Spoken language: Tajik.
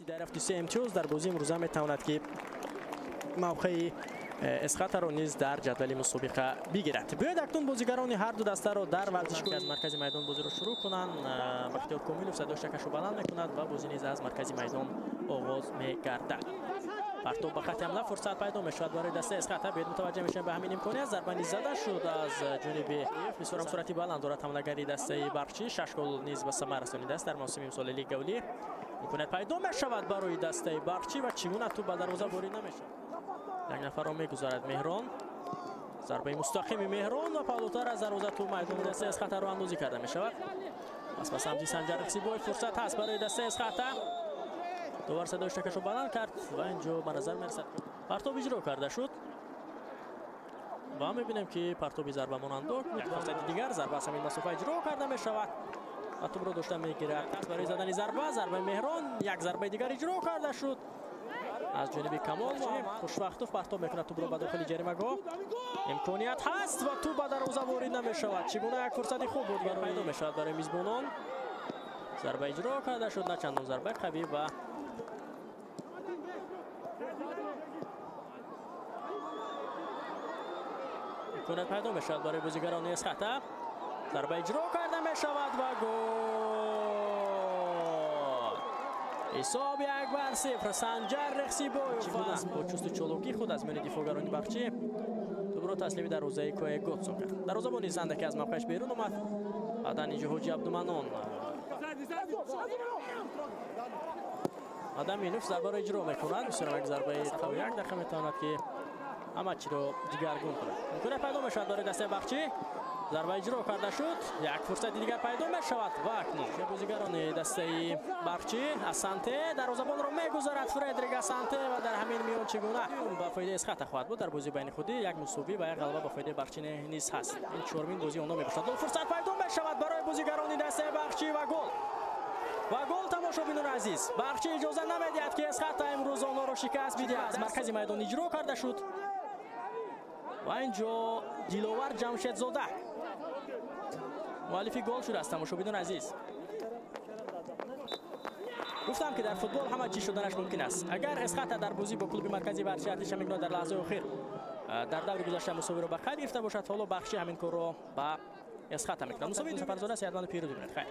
Дарёфти се имтиёз дар бозии имрӯза метавонад ки мавқеи Эсхатаро низ дар ҷадвали мусобиқа бигирад. Биёед акнун бозигарони ҳар ду дастаро дар варзишгоҳ аз маркази майдон бозиро шурӯъ кунанд. Бахтиёр Комилов садои шакашро баланд мекунад ва бозӣ низ аз маркази майдон оғоз мегардад. Партоб ба хати ҳамла, фурсат пайдо мешавад барои дастаи Эсхата. Биёед мутаваҷҷеҳ мешавем ба ҳамин имконият. Зарба низ зада шуд аз ҷониби бисёрам суръати баланд дорад ҳамлагари дастаи Барқчӣ. 6 гол низ ба самар расонидааст дар мавсими имсоли Лига Олӣ. Имконият пайдо мешавад барои дастаи Барқчӣ ва чӣ гуна тӯп ба дарвоза ворид намешавад. Як нафарро мегузарад Меҳрон. Зарбаи мустақими Меҳрон ва паҳлӯтар аз дарвоза тӯп майдони дастаи Эсхатаро андозӣ карда мешавад. Пас ба самти Санҷар Рехсибоев фурсат ҳаст барои дастаи Эсхата. Довар садои шакашро баланд кард ва инҷо ба назар мерасад партоб иҷро карда шуд ва мебинем ки партоби зарба монандок буд. Фурсати дигар, зарба аз ҳамин масофа иҷро карда мешавад ва тӯпро дошта мегирад барои задани зарба. Зарбаи Меҳрон, як зарбаи дигар иҷро карда шуд аз ҷониби Камол. Хушвақтов партоб мекунад тӯпро ба дохили ҷаримагоҳ. Имконият ҳаст ва тӯп ба дарвоза ворид намешавад. Чӣ гуна як фурсати хуб буд барои пайдо мешавад барои мизбонон. Зарба иҷро карда шуд, на чандон зарбаи қавӣ ва имконият пайдо мешавад барои бозигарони Эсхата. Зарба иҷро карда мешавад ва гол! Ҳисоб 1-0. Санҷар Рехсибоев бо чусту чолокии худ аз миёни дифоъгарони Барқчӣ тӯпро таслими дарвозаи Коя Готсон кард. Дарвозабон низ андаке аз мавқеаш берун омад. Баъдан инҷо Ҳоҷи Абдуманон Адаминов зарбаро иҷро мекунад. Бисёр як зарбаи қавӣ, як дақиқа метавонад ки ҳама чиро дигаргун кунад. Имконият пайдо мешавад барои дастаи Барқчӣ. Зарба иҷро карда шуд. Як фурсати дигар пайдо мешавад ва акнун бозигарони дастаи Барқчӣ Асанте дарвозабонро мегузарад. Фредрик Асанте ва дар ҳамин миён чӣ гуна ба фоидаи Эсхата хоҳад буд дар бозии байни худӣ. Як мусовӣ ва як ғалаба ба фоидаи Барқчӣ низ ҳаст. Ин чормин бозии онҳо мебошад. Фурсат пайдо мешавад барои бозигарони дастаи Барқчӣ ва гол. Ва гол, тамошобинони азиз. Барқчӣ иҷоза намедиҳад ки Эсхата имрӯз онҳоро шикаст бидиҳад. Аз маркази майдон иҷро карда шуд ва инҷо Диловар Ҷамшедзода муаллифи гол шудааст. Тамошобинони азиз, гуфтам ки дар футбол ҳама чиз шуданаш мумкин аст. Агар Эсхата дар бозӣ бо клуби марказии варзиши Артиш мекунад дар лаҳзаи охир дар даври гузашта мусовиро ба қайд гирифта бошад, ҳоло Барқчӣ ҳамин корро ба Эсхата мекунад. Мусовии Сафарзода сеҳатманду пирӯз мекунад. Хайр,